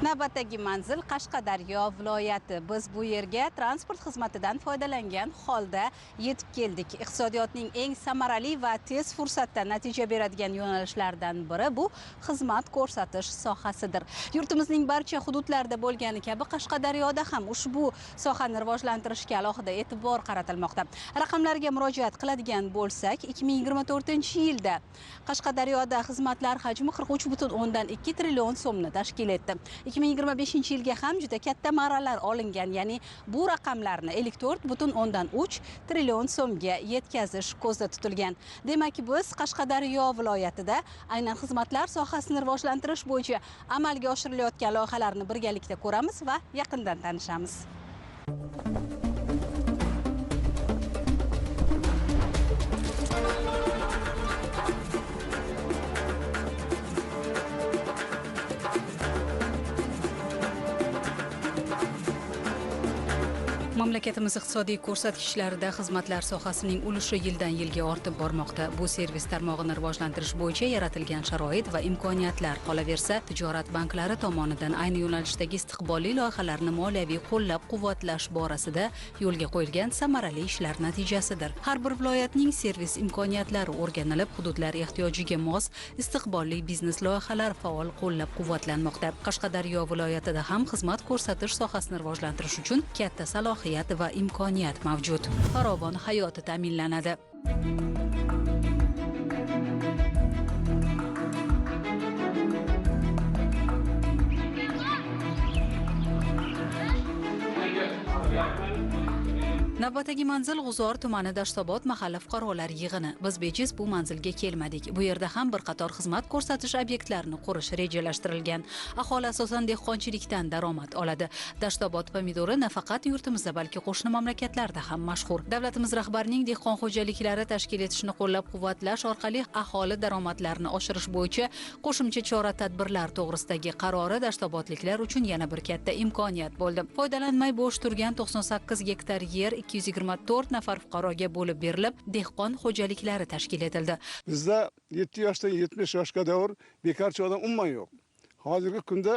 Navbatdagi manzil Qashqadaryo viloyati. Biz bu yerga transport xizmatidan foydalangan holda yetib keldik. Iqtisodiyotning eng samarali va tez fursatda natija beradigan yo'nalishlaridan biri bu xizmat ko'rsatish sohasidir. Yurtimizning barcha hududlarida bo'lgani kabi Qashqadaryoda ham ushbu sohani rivojlantirishga alohida e'tibor qaratilmoqda. Raqamlarga murojaat qiladigan bo'lsak, 2024-yilda Qashqadaryoda xizmatlar hajmi 43,2 trillion so'mni tashkil etdi. 2025-yilga ham juda katta marralar olingan, ya'ni bu raqamlarni 54,3 trillion so'mga yetkazish ko'zda tutilgan. Demak, biz Qashqadaryo viloyatida aynan xizmatlar sohasini rivojlantirish bo'yicha amalga oshirilayotgan loyihalarni birgalikda ko'ramiz va yaqindan tanishamiz. Mamlakatimiz iqtisodiy ko'rsatkichlarida xizmatlar sohasining ulushi yildan yilga ortib bormoqda. Bu servis tarmog'ini rivojlantirish bo'yicha yaratilgan sharoit va imkoniyatlar, qolaversa, tijorat banklari tomonidan ayni yo'nalishdagi istiqbolli loyihalarni moliyaviy qo'llab-quvvatlash borasida yo'lga qo'yilgan samarali ishlar natijasidir. Har bir viloyatning servis imkoniyatlari o'rganilib, hududlar ehtiyojiga mos istiqbolli biznes loyihalar faol qo'llab-quvvatlanmoqda. Qashqadaryo viloyatida ham xizmat ko'rsatish sohasini rivojlantirish uchun katta salohiyat va imkoniyat mavjud. Farovon hayoti ta'minlanadi. Navbatdagi manzil G'uzor tumani Dashtobod mahalla fuqarolar yig'ini. Biz bejiz bu manzilga kelmadik. Bu yerda ham bir qator xizmat ko'rsatish obyektlarini qurish rejalashtirilgan. Aholi asosan dehqonchilikdan daromad oladi. Dashtobod pomidori nafaqat yurtimizda, balki qo'shni mamlakatlarda ham mashhur. Davlatimiz rahbarining dehqon xo'jaliklari tashkil etishni qo'llab-quvvatlash orqali aholi daromadlarini oshirish bo'yicha qo'shimcha chora-tadbirlar to'g'risidagi qarori dashtobodliklar uchun yana bir katta imkoniyat bo'ldi. Foydalanmay bo'sh turgan 98 gektar yer 224 nafar fuqaroga bo'lib berilib, dehqon xo'jaliklari tashkil etildi. Bizda 7 yoshdan 70 yoshga davr bekorchi odam umuman yo'q. Hozirgi kunda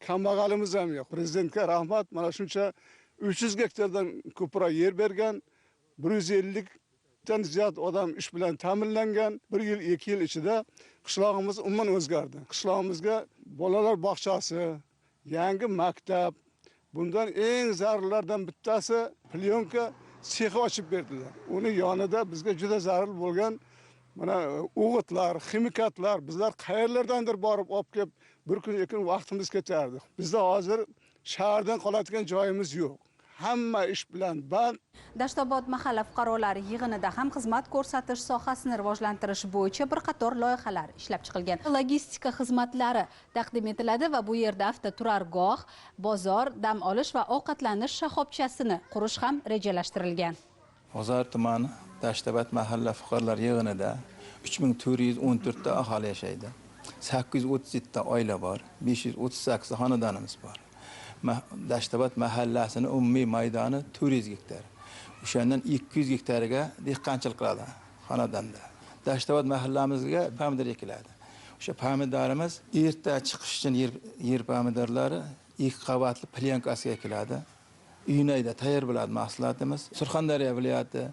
kambag'alimiz ham yo'q. Prezidentga rahmat, mana shuncha 300 gektardan ko'proq yer bergan, 150 dan ziyod odam ish bilan ta'minlangan. 1 yil, 2 yil ichida qishlog'imiz umuman o'zgardi. Qishlog'imizga bolalar bog'chasi, yangi maktab, bundan eng zarurlardan bittasi plyonka sexi ochib berdilar. Uni yonida bizga juda zarur bo'lgan mana o'g'itlar, ximikatlar, bizlar qayerlardandir borib olib kelib, bir kun ikki kun vaqtimiz ketardi. Bizda hozir shahardan qoladigan joyimiz yo'q. Hamma ish bilan band. Dashtobod mahalla fuqarolari yig'inida ham xizmat ko'rsatish sohasini rivojlantirish bo'yicha bir qator loyihalar ishlab chiqilgan. Logistika xizmatlari taqdim etiladi va bu yerda avtoturargoh, bozor, dam olish va ovqatlanish shoxobchasini qurish ham rejalashtirilgan. G'uzor tumani Dashtobod mahalla fuqarolar yig'inida 3414 ta aholi yashaydi. 837 ta oila bor, 538 ta xonadonimiz bor. Dashtobod mahallasini umumiy maydoni 400 gektar. O'shandan 200 gektariga dehqonchilik qiladi xonadonda. Dashtobod mahallamizga pomidor ekiladi. O'sha pomidorimiz erta chiqish uchun yer pomidorlari 2 qavatli plyonkasiga ekiladi. Iyun oyida tayyor bo'ladi mahsulotimiz. Surxondaryo viloyati,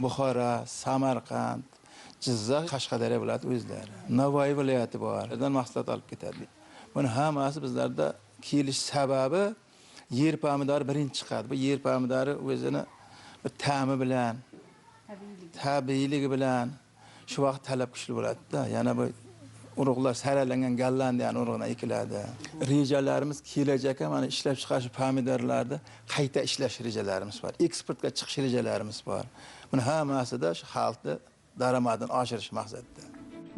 Buxoro, Samarqand, Jizzax, Qashqadaryo viloyati o'zlari. Navoiy viloyati bor. Yerdan mahsulot olib ketadi. Buni hammasi bizlarda kelish sababi yer pomidori birinchi chiqadi. Bu yer pomidori o'zini bir ta'mi bilan, tabiiyligi bilan shu vaqt talab kuchli bo'ladi-da. Yana bu urug'lar saralangan Gollandiyaning urug'idan ekiladi. Rejalarimiz kelajakka mana ishlab chiqarish pomidorlarni qayta ishlash rejalarimiz bor. Eksportga chiqish rejalarimiz bor. Buni hammasida shu xalqni daromadini oshirish maqsadida.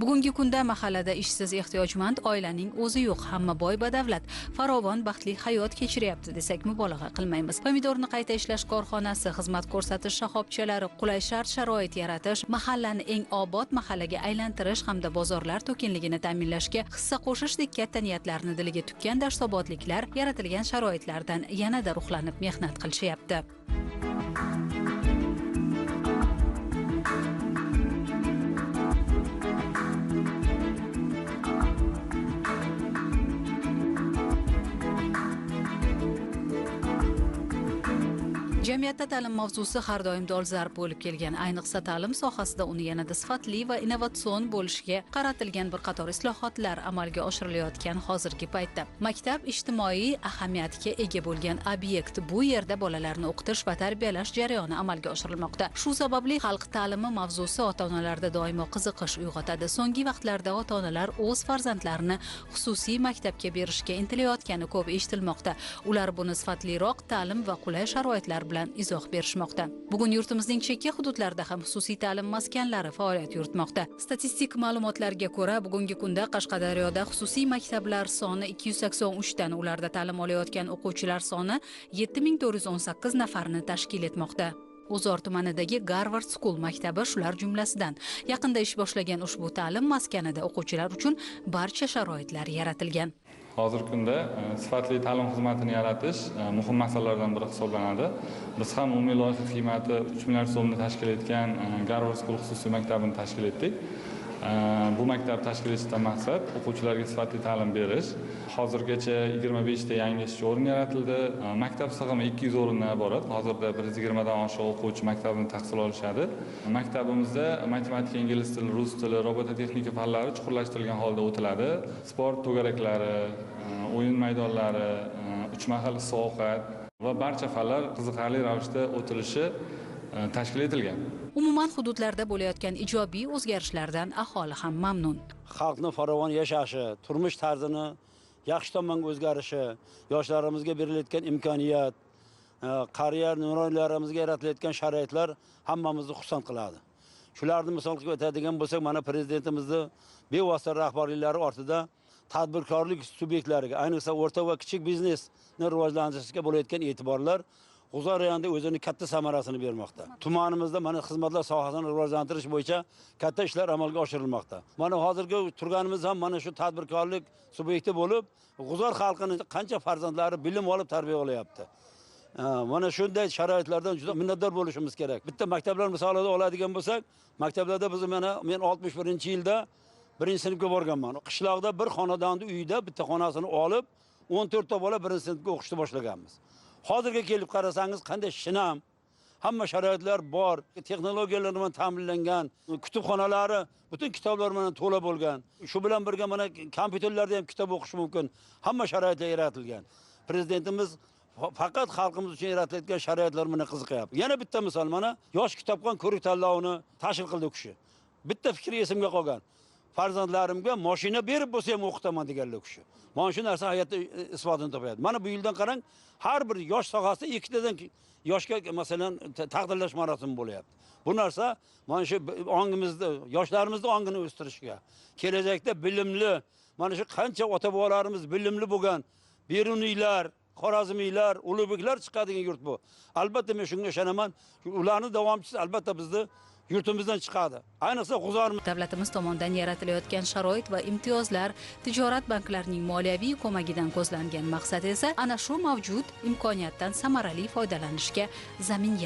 Bugungi kunda mahallada ishsiz ehtiyojmand oilaning o'zi yo'q. Hamma boy badavlat, farovon baxtli hayot kechiryapti desak mubolag'a qilmaymiz. Pomidorni qayta ishlash korxonasi, xizmat ko'rsatish shoxobchalari, qulay shart-sharoit yaratish, mahallani eng obod mahallaga aylantirish hamda bozorlar to'kinligini ta'minlashga hissa qo'shishdek katta niyatlarni diliga tukkan dashtobodliklar yaratilgan sharoitlardan yanada ruhlanib mehnat qilishyapti. Jamiyatda ta'lim mavzusi har doim dolzarb bo'lib kelgan. Ayniqsa ta'lim sohasida uni yanada sifatli va innovatsion bo'lishiga qaratilgan bir qator islohotlar amalga oshirilayotgan hozirgi paytda. Maktab ijtimoiy ahamiyatga ega bo'lgan obyekt. Bu yerda bolalarni o'qitish va tarbiyalash jarayoni amalga oshirilmoqda. Shu sababli xalq ta'limi mavzusi ota-onalarda doimo qiziqish uyg'otadi. So'nggi vaqtlarda ota-onalar o'z farzandlarini xususiy maktabga berishga intilayotgani ko'p eshitilmoqda. Ular buni sifatliroq ta'lim va qulay sharoitlar bilan izoh berishmoqda. Bugun yurtimizning chekka hududlarida ham xususiy ta'lim maskanlari faoliyat yuritmoqda. Statistik ma'lumotlarga ko'ra, bugungi kunda Qashqadaryoda xususiy maktablar soni 283 dan, ularda ta'lim olayotgan o'quvchilar soni 7418 nafarni tashkil etmoqda. G'uzor tumanidagi Garvard School maktabi shular jumlasidan. Yaqinda ish boshlagan ushbu ta'lim maskanida o'quvchilar uchun barcha sharoitlar yaratilgan. Hozirgi kunda sifatli ta'lim xizmatini yaratish muhim masalalardan biri hisoblanadi. Biz ham umumiy loyiha qiymati 3 milliard so'mni tashkil etgan Garvard School xususiy maktabini tashkil etdik. Bu maktab tashkil etishdan maqsad o'quvchilarga sifatli ta'lim berish. Hozirgacha 25 ta yangi ishchi o'rin yaratildi. Maktab sig'imi 200 o'rindan iborat. Hozirda 120 dan oshiq o'quvchi maktabni tahsil olishadi. Maktabimizda matematika, ingliz tili, rus tili, robototexnika fanlari chuqurlashtirilgan holda o'tiladi. Sport to'garaklari, o'yin maydonlari, 3 mahal issiq ovqat va barcha fanlar qiziqarli ravishda o'tilishi tashkil etilgan. Umuman hududlarda bo'layotgan ijobiy o'zgarishlardan aholi ham mamnun. Xalqning farovon yashashi, turmush tarzini yaxshi tomonga o'zgarishi, yoshlarimizga berilayotgan imkoniyat, qariya nuroniylarimizga yaratilayotgan sharoitlar hammamizni xursand qiladi. Shularni misol qilib o'tadigan bo'lsak, mana prezidentimizni bevosita rahbarliklari ortida tadbirkorlik subyektlariga, ayniqsa o'rta va kichik biznesni rivojlantirishga bo'layotgan e'tiborlar G'uzor rayonida o'zini katta samarasini bermoqda. Tumanimizda mana xizmatlar sohasini rivojlantirish bo'yicha katta ishlar amalga oshirilmoqda. Mana hozirgi turganimiz ham mana shu tadbirkorlik subyekti bo'lib, G'uzor xalqining qancha farzandlari bilim olib tarbiya olyapti. Mana shunday sharoitlardan juda minnatdor bo'lishimiz kerak. Bitta maktablar misolida oladigan bo'lsak, maktablarda biz mana men 61-yilda 1-sinfga borganman. Qishloqda bir xonadonning uyida bitta xonasini olib, 14 ta bola 1-sinfga o'qishni boshlaganmiz. Hozirga kelib qarasangiz qanday shinam, hamma sharoitlar bor, texnologiyalar bilan ta'minlangan, kutubxonalari butun kitoblar bilan to'la bo'lgan. Shu bilan birga mana kompyuterlarda ham kitob o'qish mumkin. Hamma sharoitlar yaratilgan. Prezidentimiz faqat xalqimiz uchun yaratilayotgan sharoitlar bilan qiziqyapti. Yana bitta misol, mana yosh kitobxon ko'rik tanlovini tashkil qildi u kishi. Bitta fikri esimga qolgan. Farzandlarimga mashina berib bo'lsa ham o'qitaman deganlar u kishi. Mana shu narsa hayotda isbotini topadi. Mana bu yildan qarang, har bir yosh sohasida ikkitadan yoshga masalan taqdirlash marosimi bo'lyapti. Bu narsa mana shu ongimizda, yoshlarimizni ongini o'stirishga, kelajakda bilimli, mana shu qancha ota-bobolarimiz bilimli bo'lgan Beruniylar, Xorazmiylar, Ulug'beklar chiqadigan yurt bu. Albatta men shunga ishonaman. Ularning davomchisi albatta bizni yurtimizdan chiqadi. Ayniqsa G'uzor. Davlatimiz tomonidan yaratilayotgan sharoit va imtiyozlar, tijorat banklarining moliyaviy ko'magidan ko'zlangan maqsad esa ana shu mavjud imkoniyatdan samarali foydalanishga zamin yaratadi.